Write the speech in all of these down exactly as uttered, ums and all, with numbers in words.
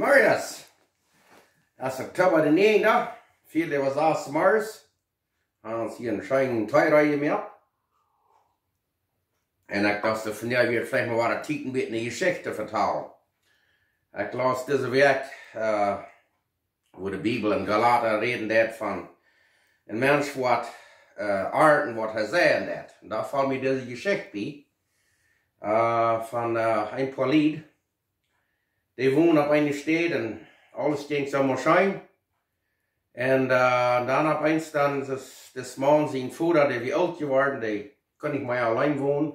Morjes. Daut es Oktoba de näajende, Viertel äwa sas zemorjes. Wie haben ons hia een scheenen Tee reed jemoakt. Un ekj docht, vondoag wudd veleicht mol waut Tiet, een bät eene Jeschicht vetalen. Ekj laus dise Wäakj, äh, woo de Bibel en Galata räden deed von een Mensch waut, äh, arnten waut hee seien deed. Un doa foll mie dise Jeschicht bie, äh, von, äh, een poa Lied. Dee wonden opp eene Städ un aules jinkj soo mau scheen. Un, äh, dan opp eemol dan es, dis Maun sien Voda, dee wia oolt jeworden, dee kunn nich mea auleen wonen.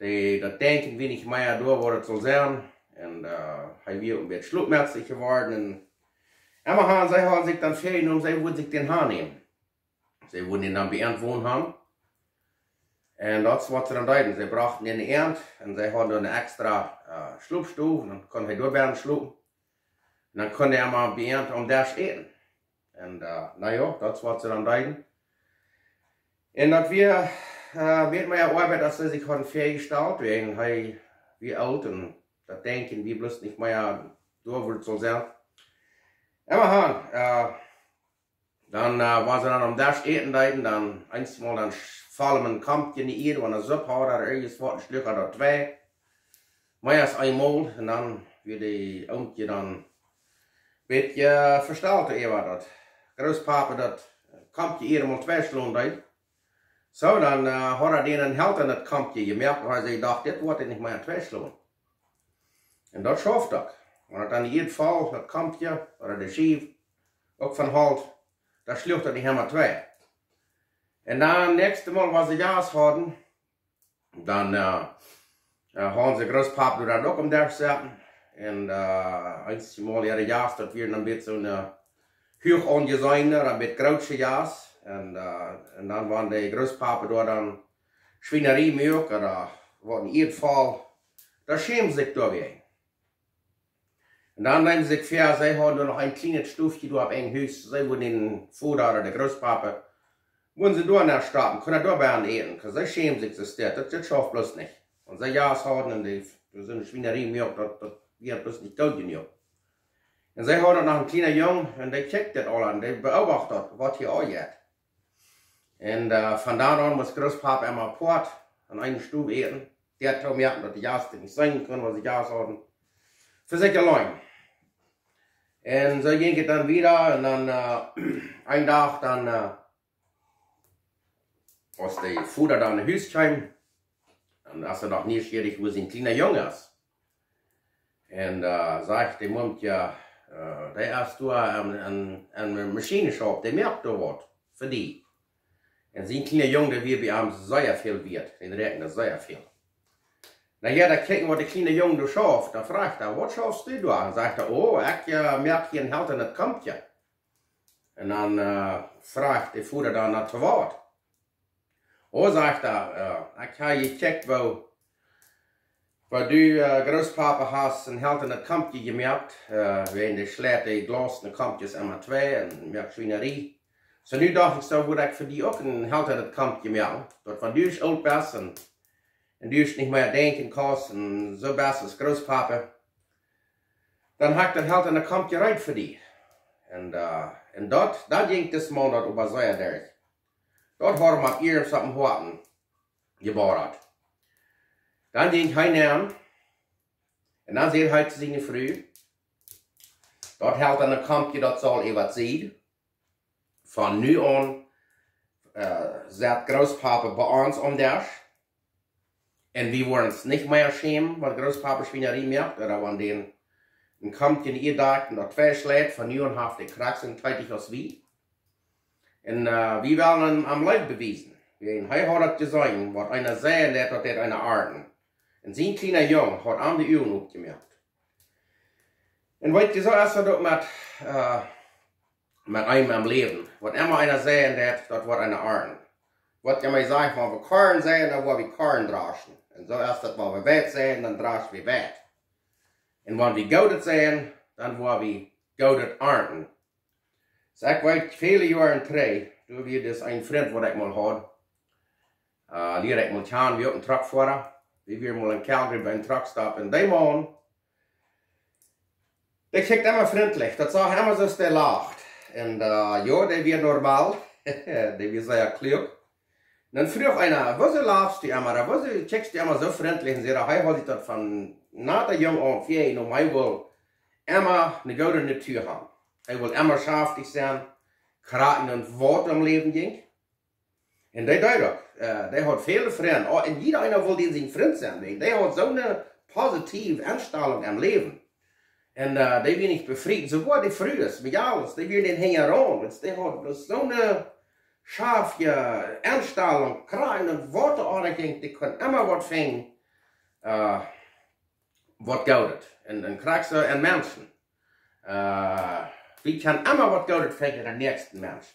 Dee, daut Denkjen wia nich mea doa, woo daut sull sennen. Un, äh, hee wia een bät schlopmässich jeworden. Un emma han, see hauden sikj dan väajenomen, see wudden sikj dän aunnämen. See wudden dän dan bie an wonen han. Un daut es waut see dan deeden. See brochten dän bie an un see hauden dan eene extra, äh, Schlopstow. Un dan kunn hee doa bie an schlopen. Un dan kunn hee emma bie an aum Desch äten. Un, äh, na jo, daut es waut see dan deeden. Un daut wia, äh, wia mea Oabeit, aus see sikj hauden väajestalt, wäajen hee wia oolt un daut Denkjen wia bloos nich mea doa, woo daut sull sennen. Emma han, äh, dan, äh, wan see dan aum Desch äten deeden, dan eensmol dan sch-, foll am een Kompkje enne Ieed, wan hee Supp haud, ooda irjent waut, un schluak hee daut twei. Mea aus eemol, un dan wia de Oomkje dan bät, äh, vestalt äwa daut Groospapa daut Kompkje ieescht mol twei schlonen deed. Soo, dan, äh, haud hee dän een Helt aun daut Kompkje jemoakt, wiels hee docht, dit woat hee nich mea twei schlonen. Un daut schauft uk. Wan et aun de Ieed foll, daut Kompkje, ooda de Schiew, uk von Holt, dan schluak daut nich emma twei. Un dan, näakjste Mol, wan see Jast hauden, dan, äh, äh, hauden see Groospapa dan uk aum Desch sitten. Un, äh, eensmol äare Jast, daut wieren een bät soone, äh, huach aunjeseene, een bät groote Jast. Un, äh, un dan, wan de Groospapa doa dan Schwienarie muak, ooda waut een Ieed foll, dan schämden see sikj doawäajen. Un dan neemen see sikj väa, see hauden doa noch een kjlienet Stofkje doa opp een Hus. See wudden dän Voda ooda de Groospapa, wudden see doa nenn stoppen, kunn hee doa bie an äten. Wiels see schämden sikj soo steit, daut, daut schauft bloos nich. Wan see Jast hauden un dee, doa soone Schwienarie muak, daut, daut wia bloos nich goot jenuach. Un see hauden noch een kjliena Jung, un dee kjikjt dit aul aun, dee beobacht daut, waut hia aunjeit. Un, äh, von doa aun must Groospapa emma apoat aun eene Stow äten. Dee haud to moaken, daut de Jast nich seenen kunnen, waut see Jast hauden. Fa sikj auleen. Un soo jinkj et dan wieda. Un dan, äh, een Dach dan, äh, aus de Voda dan no Hus kjeem, dan es hee doch nieschierich, woo sien kjliena Jung es. Un, äh, sajcht de Mumkje, äh, dee es doa aun, aun, aun de Maschien schauft, dee moakt doa waut fa die. Un sien kjliena Jung, dee wia bie am sea väl wieet, dän räakjend sea väl. Na jo, dan kjikjt hee, waut de kjliena Jung doa schauft, dan fruacht hee: "Waut schaufst du doa?" Un sajcht hee: "Oh, ekj, äh, moak hia een Helt aun daut Kompkje." Un dan, äh, fruacht de Voda dan: "Na, to waut?" "Oh," sajcht hee, äh, "ekj hab jekjikjt, woo, woo du, äh, Groospapa hast een Helt aun daut Kompkje jemoakt, äh, wäajen dee schleit de glausne Kompkjes emma twei un moakt Schwienarie. Soo nu docht ekj, soo wudd ekj fa die uk een Helt aun daut Kompkje moaken, daut wan du ieescht oolt best un, un du ieescht nich mea denkjen kaust un soo best aus Groospapa, dan hab ekj daut Helt aun daut Kompkje reed fa die." Un, äh, un daut, dan jinkj dis Maun daut oba sea derch. Daut haud am ieescht opp dän Hoaten jeboddat. Dan jinkj hee nenn un dan säd hee to siene Fru: "Daut Helt aun daut Kompkje, daut saul äwa sied. Von nu aun, äh, sett Groospapa bie ons aum Desch. Un wie woaren ons nich mea schämen, wan Groospapa Schwienarie moakt, ooda wan dee een Kompkje enne Ieed deit un daut twei schleit. Von nu aun haft hee krakjt soo een Titel aus wie. Un, äh, wie wellen am, am Leew bewiesen." Wäajen hee haud daut jeseenen, waut eena seien deit, daut deit eena arnten. Un sien kjliena Jung haud am de Uagen opjemoakt. Un weet jie, soo es daut uk met, äh, met eenem em Läwen. Waut emma eena seien deit, daut woat eena arnten. Waut jie mie sajen, wan wie Korn seien, dan woa wie Korn draschen. Un soo es daut, wan wie Weit seien, dan drasch wie Weit. Un wan wie Goodet seien, dan woa wie Goodet arnten. Soo, ekj weet, väle Joaren trigj, doa wia dis een Frint, waut ekj mol haud, äh, lieed ekj mol kjanen, wia uk een Truckfoara. Wie wieren mol en Calgary bie een Truckstop. Un dee Maun, Dee kjikjt emma frintlich, daut sach emma soo, aus dee lacht. Un, äh, jo, dee wia normal. Dee wia sea kluak. Dan fruach eena: "Wuarom lachst du emma? Wuarom kjikjst du emma soo frintlich?" Un säd hee, hee haud sikj daut von naute Jung aun väajenomen, hee wull emma eene goode Natua haben. Hee wull emma schaftich sennen, krakjt en waut em Läwen jinkj. Un dee deed daut. Äh, dee haud väle Frind. Oh, un jieda eena wull dän sien Frint sennen, wiels dee haud soone positive Enstalunk em Läwen. Un, äh, dee wia nich befriet. Soogoa de Frues, Mejales, dee wieren dän hinjaraun. Wiels dee haud bloos soone schaftje Enstalunk, krakjt en waut doa aun jinkj, dee kunn emma waut finjen, äh, waut Goodet. Un, un krakjt soo en Menschen. Äh, wie kjennen emma waut Goodet finjen en dän näakjsten Mensch.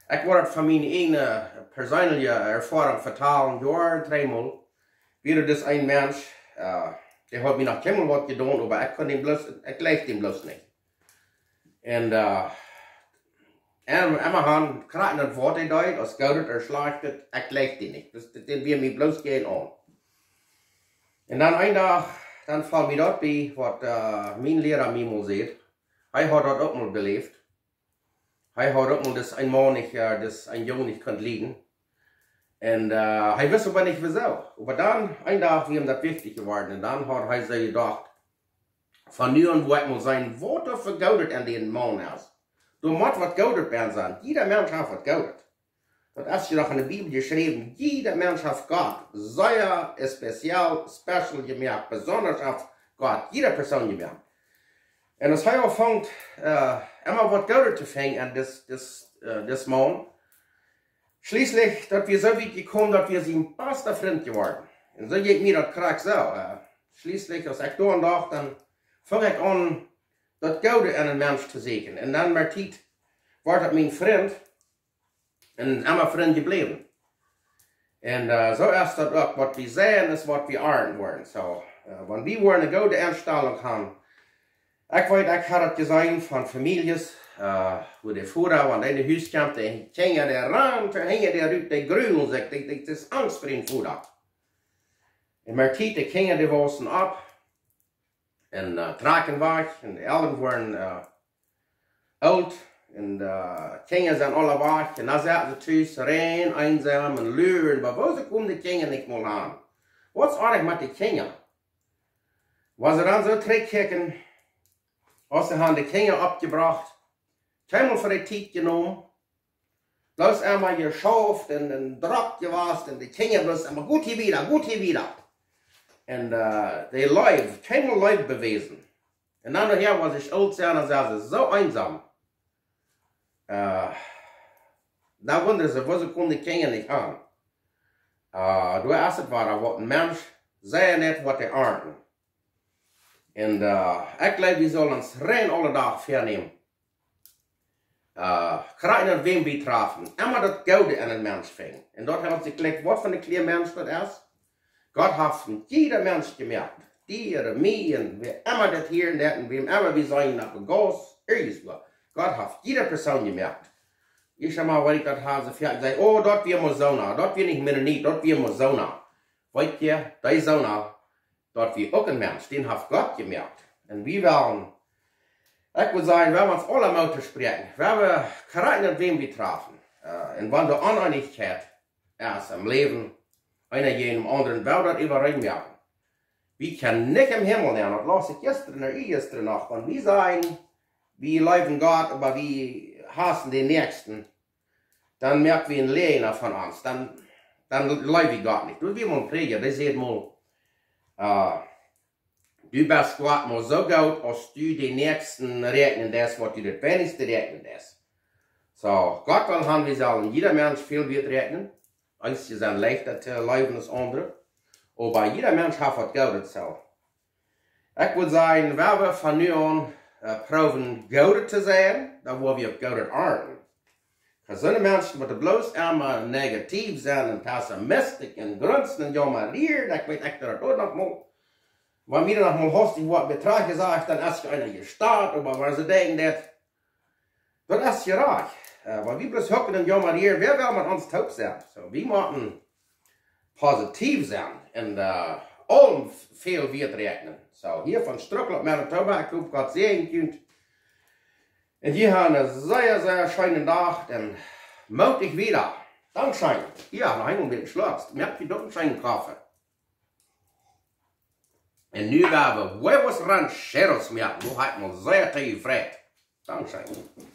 Ekj wull daut von miene ieejne perseenelje Erfoarunk vetalen, Joaren trigj mol. Wia doa een Mensch, äh, dee haud mie noch kjeenmol waut jedonen, oba ekj kunn am bloos, ekj jleicht am bloos nich. Un, äh, un emma han, krakjt en waut hee deed, aus Goodet ooda Schlajchtet, ekj jleicht am nich. Dus daut, daut wia mie bloos jäajenaun. Un dan een Dach, dan foll mie daut bie, waut, äh, mien Liera mie mol säd. Hee haud daut uk mol beläft. Hee haud uk mol dis een Maun nich, äh, dis een Jung nich kunt lieden. Un, äh, hee wist oba nich wuarom. Oba dan, een Dach, wia am daut wichtich jeworden. Un dan haud hee sikj jedocht: "Von nu aun woa ekj mol seenen, waut doa fa Goodet en dän Maun es. Doa mott waut Goodet bie sennen. Jieda Mensch haft waut Goodet." Daut es je doch en de Bibel jeschräwen, jieda Mensch haft Gott sea speziell, special jemoakt, besonda haft Gott jieda Persoon jemoakt. Un aus hee aunfunk, äh, emma waut Goodet to finjen en dis, dis, äh, dis Maun, schlieslich, daut wia soo wiet jekomen, daut wia sien basta Frint jeworden. Un soo jinkj mie daut krakjt soo. Äh, schlieslich, aus ekj doaraun docht, dan funk ekj aun, daut Goode en een Mensch to sieekjen. Un dan met de Tiet wort daut mien Frint un emma Frint jebläwen. Un, äh, soo es daut uk, waut wie seien, es waut wie arnten woaren. Soo, äh, wan wie woaren eene goode Enstalunk haben. Ekj weet, ekj hab daut jeseenen von Famieljes, äh, wua de Voda, wan dee no Hus kjemt, de Kjinja, dee rannen hinja dän rut, dee grulen sikj, dee, dee, daut es Angst fa dän Voda. Un met de Tiet, de Kjinja, dee wausen opp un, äh, trakjen wajch, un de Elren woaren, äh, oolt, un, äh, Kjinja sent aule wajch, un dan sitten see tus, rein eensom un luren, oba wuarom komen de Kjinja nich mol aun? Waut es oajch met de Kjinja? Wan see dan soo trigjkjikjen, aus see haben de Kjinja oppjebrocht, kjeenmol fa de Tiet jenomen, bloos emma jeschauft un, un drock jewast un de Kjinja bloos emma: "Goot hia wieda, goot hia wieda." Un, äh, dee Leew, kjeenmol Leew bewäsen. Un dan nohäa, wan see oolt sent, dan sent see soo eensom. Äh, dan wundren see, wuarom komen de Kjinja nich aun? Äh, doa es et woa, waut een Mensch seien deit, woat hee arnten. Un, äh, ekj jleew, wie sellen ons rein aule Doag väanämen, äh, krakjt en wäm wie trafen, emma daut Goode en een Mensch finjen. Un daut haft sikj jlikj, waut fa een kjliena Mensch daut es. Gott haft een jieda Mensch jemoakt. Dieren, Mieren, wäa emma daut hia un daut, un wäm emma wie seenen, opp de Gauss, irjentwua. Gott haft jieda Persoon jemoakt. Ekj saj mau, wan ekj daut hia soo väl saj: "Oh, daut wia mau soona, daut wia nich Mennonit, daut wia mau soona." Weet jie, dee soona, daut wia uk een Mensch, dän haft Gott jemoakt. Un wie wellen, ekj wudd sajen, wie wellen ons aula Moot toospräakjen, wie wellen krakjt en wäm wie trafen. Äh, un wan doa Oneenichkjeit es em Läwen, eena jäajen dän aundren, wie wellen daut äwareen moaken. Wie kjennen nich em Himmel nenn, daut las ekj jistren, ea jistren noch, wan wie sajen, wie leewen Gott, oba wie hausen dän Näakjsten, dan moak wie een Läajna von ons, dan, dan leew wie Gott nich. Doa wia mol een Prädja, dee säd mol, äh, du best Gott mau soo goot, aus du dän Näakjsten räakjnen deist, waut du daut weinichste räakjnen deist. Soo, Gott well haben, wie sellen jieda Mensch väl wieet räakjnen. Eenje sent leichta to leewen aus aundre. Oba jieda Mensch haft waut Goodet, soo. Ekj wudd sajen, wan wie von nu aun, äh, proowen Goodet to seien, dan woa wie uk Goodet arnten. Soone Menschen, waut bloos emma negativ sent un pessimistisch un grunzen un jaumerieren, ekj weet, ekj deed daut uk noch mol. Wan mie daut noch mol hastich woat betrajcht jesajcht, dan es je eena jestat, oba wan see denkjen daut, daut es jerajcht. Äh, wan wie bloos hucken un jaumerieren, wäa well met ons toop sennen? Soo, wie motten positiv sennen un, äh, aul väl wieet räakjnen. Soo, hia von Strucklaunt, Manitoba, ekj hop Gott säajent junt. Un jie haben eenen sea, sea scheenen Dach un mootich wieda. Dankscheen. Jo, noch eemol met dän Schluck. Moakt jie doch eenen scheenen Koffe. Un nu woa wie huevos rancheros moaken. Doa hab ekj mie sea too jefreit. Dankscheen.